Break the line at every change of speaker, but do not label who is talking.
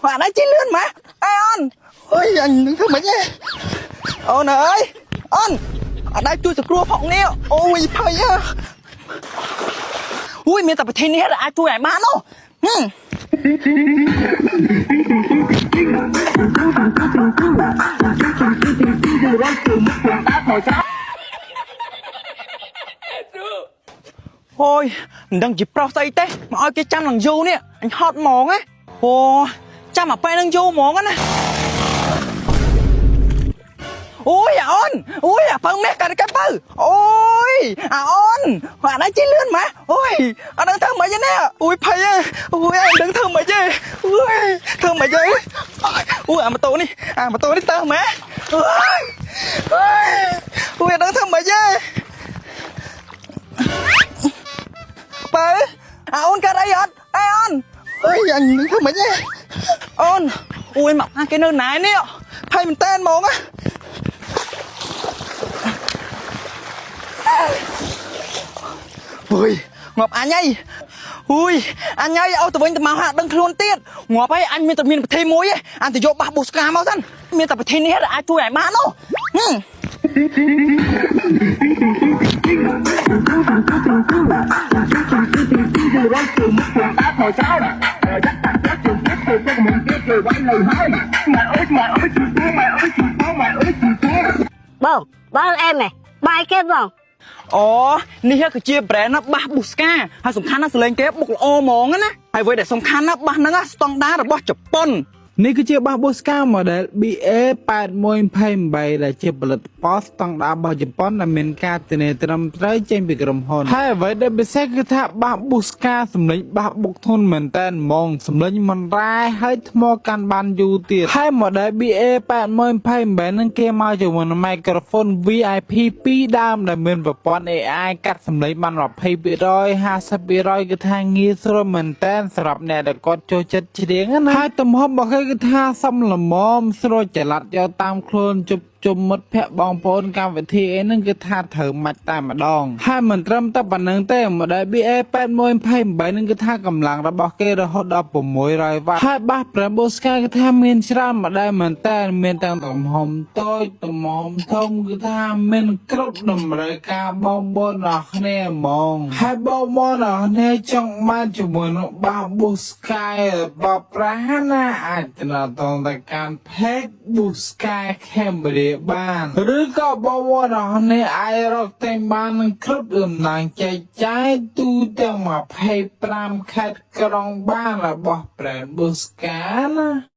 អានេះជិះលឿនម៉ាអេអូនអើយអញនឹងធ្វើម៉េចទេអូនអើយអូនអត់ដែរជួយសង្គ្រោះផងនេះអូយភ័យហ៎អូយមានតែប្រធាននេះដែលអាចជួយឲ្យបាននោះហឹមអូយមិនដឹងជាប្រុសស្អីទេមកឲ្យគេចាំឡើងយូរនេះអញហត់ហ្មងហ៎អូចាំអាពេលនឹងយូរហ្មងណាអូយអាអូនអូយអាពៅមាសកាត់កែពៅអូយអាអូនអានេះជិះលឿនម៉ាអូយអត់ដឹងធ្វើម៉េចទេនេះអូយភ័យហ៎អូយអត់ដឹងធ្វើម៉េចទេអូយធ្វើម៉េចទេអូយអាម៉ូតូនេះអាម៉ូតូនេះតើម៉ាអូយអូយអូយអត់ដឹងធ្វើម៉េចទេ បើអាអូនកើតអីអត់អេអូនអើយអញនឹងធ្វើម៉េចទេអូនអូយមកអាគេនៅណែនេះភ័យមែនតើហ្មងណាអើយងាប់អញហើយអុយអញហើយឲ្យទៅវិញទៅមកហាក់ដឹងខ្លួនទៀតងាប់ហើយអញមានតែមានប្រធានមួយឯងអញទៅយកបាសប៊ូស្កាមកសិនមានតែប្រធាននេះដែលអាចជួយឲ្យបាននោះហឹម
បងបងអែមហ៎បាយគេបង
អូនេះគឺជា brand ណាបាសប៊ូស្កាហើយសំខាន់ណាស់សលេងគេបុកល្អហ្មងណាហើយអ្វីដែលសំខាន់ណាបាសហ្នឹងស្តង់ដាររបស់ជប៉ុន
នេះគឺជាបាស Bosca model BA 8128ដែលជាផលិតផលស្តង់ដាររបស់ជប៉ុនដែលមានការធានាត្រឹមត្រូវចេញពីក្រុមហ៊ុនហើយអ្វីដែលពិសេសគឺថាបាស Bosca សម្លេងបាសបុកធន់មែនតើហ្មងសម្លេងមិនរ៉ែហើយថ្មកាន់បានយូរទៀតហើយ model BA 8128នឹងគេមកជាមួយនឹង microphone VIP 2ដើមដែលមានប្រព័ន្ធ AI កាត់សម្លេងបាន20% 50%គឺថាងាយស្រួលមែនតើសម្រាប់អ្នកដែលគាត់ចូលចិត្តច្រៀងណាហើយទំហំរបស់គេគឺថាសមល្មមស្រួលចល័តយកតាមខ្លួនជប់ជុំមិត្តភ័ក្តិបងប្អូនកម្មវិធីអីហ្នឹងគឺថាត្រូវម៉ាច់តែម្ដងហើយមិនត្រឹមតែប៉ុណ្្នឹងទេ model BA 8128ហ្នឹងគឺថាកម្លាំងរបស់គេរហូតដល់600វ៉ាត់ហើយបាស brand Bosca គឺថាមានច្រើន model មែនតើមានទាំងទំហំតូចទំហំធំគឺថាមានគ្រប់តម្រូវការបងប្អូនអរគ្នាហ្មងហើយបងប្អូនអរគ្នាចង់បានជាមួយនឹងបាស Bosca របស់ប្រាស់ណាអាចតំណតងទៅកាន់ page Bosca Cambodia បានឬក៏បងប្អូនអរគ្នាអាចរកទិញបាននឹងគ្រប់តំណាងចែកចាយទូទាំង25ខេត្តក្រុងបានរបស់ brand Bosca ណា។